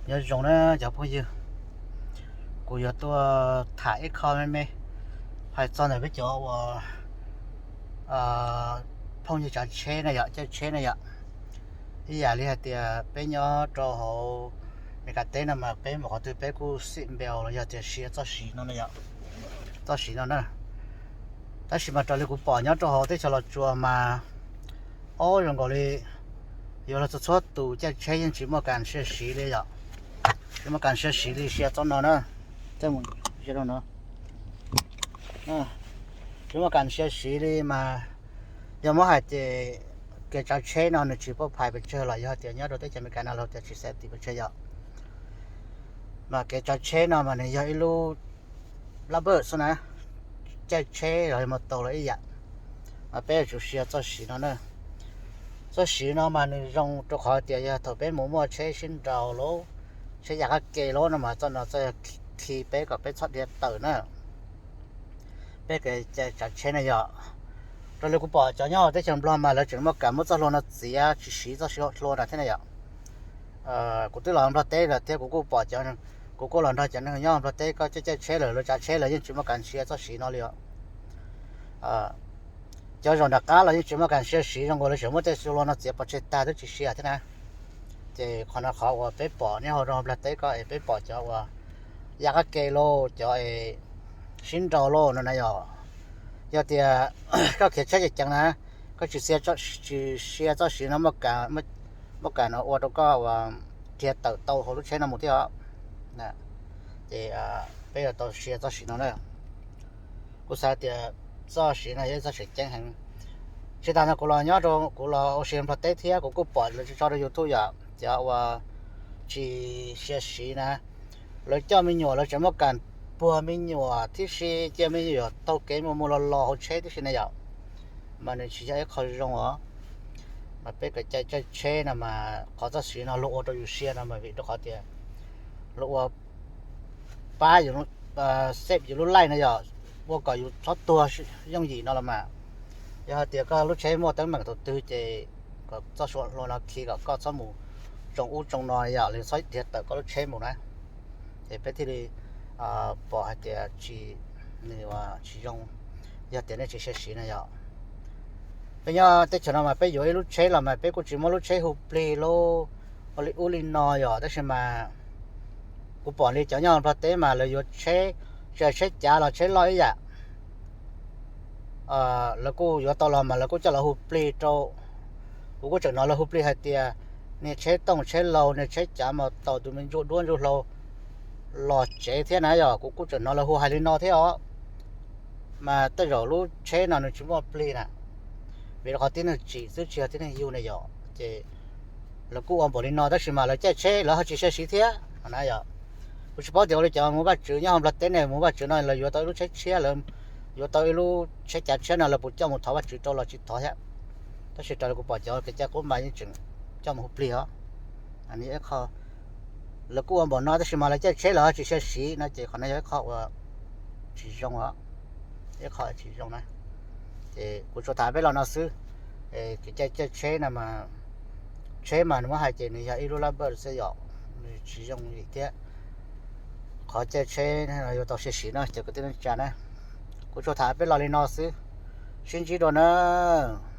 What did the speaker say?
Nyob zoo na cov phooj ywg, kuv yuav tuaj tham ib qho me me hais txog ntawm peb cov uas phooj ywg tsav tsheb na yom, caij tsheb na yom. Ib yam li hais tias peb nyob rau hauv Meskas teb no mas peb mus qhov twg peb kuj xij npeu los yog tias siv txoj siv no na yom, txoj siv no na. Tab sis mas raws li kuv pom nyob rau hauv teb chaws Los Tsuas mas, ob, zoo nkaus li yuav luag txhua txhua tus caij tsheb yeej tsis muaj kas siv siv li yom, tsis muaj kas siv siv li, siv txoj no na, tsis muaj kas siv siv li mas yog muab hais ces kev tsav tsheb no nws tsis pub phais pes tsawg los yog tias nyob rau teb chaws Amelikas no los tias tsis xav tim pes tsawg yom. Mas kev tsav tsheb no mas nws yog ib lub lab pawj xwb na, caij tsheb los yog mus tau los ib yam. Mas peb yuav tsum siv txoj siv no na. Txoj siv no mas nws zoo rau qhov tias yog thaum peb mus muaj tsheb sib nraus lub, tsheb ya qab ke lub no mas txoj no txoj yog khi peb kom peb txhob dhia tawm na. Peb kev tsav tsheb na yom, raws li kuv pom cov nyob teb chaws Nplog mas lawv tseem muaj kam muab txoj hlua no txiav tsis siv txoj hlua no thiab na yom. Kuv twb los Nplog teb lawm thiab kuv kuj pom cov, kuv kuj los nrog cov neeg nyob Nplog teb, koj caij caij tsheb lawm, lawv tsav tsheb lawm yeej tsis muaj kas siv txoj siv no li os. Cov zaum nram qab los yeej tsis muaj kas siv siv, zoo nkaus li tseem muab tej hlua no txiav pov tseg tag twb tsis siv thiab na. Ces qhov no qhov uas peb pom nyob hauv rau Nplog teb ko es peb pom cov uas ya qab ke lauj, cov es sib nraus lauj no na yom. Yog tias koj khiav tsheb ceev ceev na, koj tsis, tsis siv txoj siv no, muaj kam no ua rau koj uas dhia tawm tau hauv lub tsheb no mus thiab os. Ces peb yuav tau siv txoj siv no na. Kuv xav tias txoj siv no yog ib txoj siv tseem ceeb heev. Tsis tas no kuv los nyob rau, kuv los ua si Nplog teb thiab kuv kuj pom lawv tso rau YouTube yom, cov uas tsis siv siv na, lawv coj me nyuam lawv tseem muaj kam puag me nyuam tib si, cia me nyuam taug kev mus mus los los hauv tsheb tib si na yom. Mas nws tsis yog ib qho zoo os. Mas peb kev caij tsheb no mas qhov txoj siv no luag ua rau yus siab no mas vim rau qhov tias luag ua pab yus, xej yus lub life no yom, ua kom yus txhob tuag yooj yim no los mas. Yog hais tias koj lub tsheb muaj teeb meem thaum twg ces kom txoj hlua no khi kom koj txhob mus tsoo ub tsoo no yom, los txhob dhia tawm koj lub tsheb mus na. Ces peb thiaj li pom hais tias tsis, nws tsis zoo yog tias nej tsis siv siv na yom. Peb nyob teb chaws no mas peb yuav ib lub tsheb los mas peb kuj tsis muab lub tsheb hu plig lub ua li ub li no yom, tab sis mas kuv pom li cov nyob Nplog teb mas lawv yuav tsheb, tsis hais tsheb cav los tsheb loj ib yam, lawv kuj yuav tau los mas lawv kuj coj los hu plig rau. Kuv kuj tseem hnov lawv hu plig hais tias niag tsheb tooj tsheb laug niag tsheb cav mas tau tus me ntsuj duab ntsuj hlauv los tsev thiab na yom, kuv kuj tseem hnov lawv hu hais li no thiab os. Mas tej zaum lub tsheb no nws tsis muaj plig na, vim rau qhov tib neeg tsim xwb tsis yog tib neeg yug na yom, ces lawv kuj ua npaum li no tab sis mas lawv caij tsheb lawv ho tsis siv siv thiab na yom. Kuv tsis paub tias ua li cov mus Vaj Tswv nyob hauv Nplog teb ne, mus Vaj Tswv no lawv yuav tau ib lub tsheb tshiab, lawv yuav tau ib lub tsheb cav tshiab no lawv puas coj mus thov Vaj Tswv rau los tsis thov thiab. Tab sis raws li kuv pom cov kev cai qub mas yeej tseem coj mus hu plig os. Ib qho lawv kuj ua npaum no tab sis mas lawv caij tsheb lawv ho tsis siv siv no ces qhov no yog ib qho uas tsis zoo os, ib qho tsis zoo na. Ces kuv tsuas tham peb los no xwb. Kev caij caij tsheb no mas, tsheb mas nws muab hais ces nws yog ib lub lab pawj xwb yom, nws tsis zoo li thiab. Qhov caij tsheb yuav tau siv siv no cov kwv tij neej tsa na. Kuv tsuas tham peb los li no xwb, sib ntsib dua nawb.